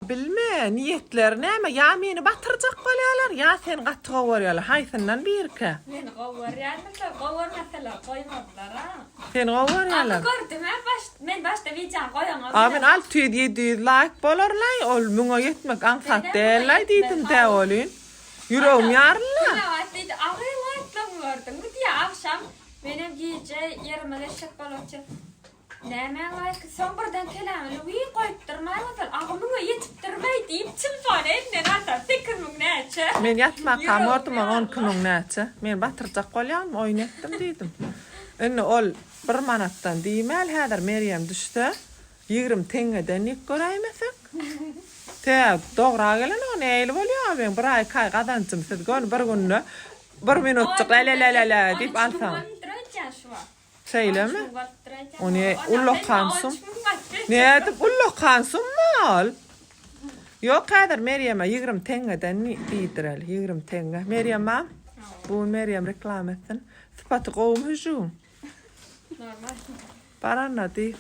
Bilme, niýetleri näme, ýa meni batyrjak bolýarlar, ýa seni gaty gowy görýärler. Haýsyndan birikä? Meni gowy görýärmiler, gowy görmeseler goýmazlar-a. Seni gowy görýärler. Agy gördüm-ä baş, men başda wideony goýaňa A men 600-700 laýk bolarlaý, ol müňe ýetmek aňsat däl-laý diýdim-dä welin. Ýüregim ýaryldy. Gülnabat diýdi, Agy laýklaryňy gördüňmi diýýär, agşam menem gije ýerime geçjek bolup otyr. Nämäň laýky soň birden keläme lüwi goýupdyrmaý bolsa agy müňe ýetipdirmeý diýip telefony elinden alsa 8000 näçe. Men ýatmakam gördüm ony 12 müň näçe. Men batyrjak bolýanmy oýun etdim diýdim. Indi ol bir manatdan diýmäli häzir Merýem düşse 20 teňňeden diýip göräýmesek. Tä dogra gelenok nähili bolýa meň bir aý iki aý gazanjym siz göni bir günde bir minutjyk lälälälälä diýip alsaň. Şeýlemi? O ne ullakan sum? Nädip ullakan summa ol? Ýok häzir Merýeme 20 teňňeden diýdireli. 20 teňňe. Merýem mam? Bu gün Merýem reklama etsin. Sypaty gowumy hüjügiň? Normal. Baranda diý.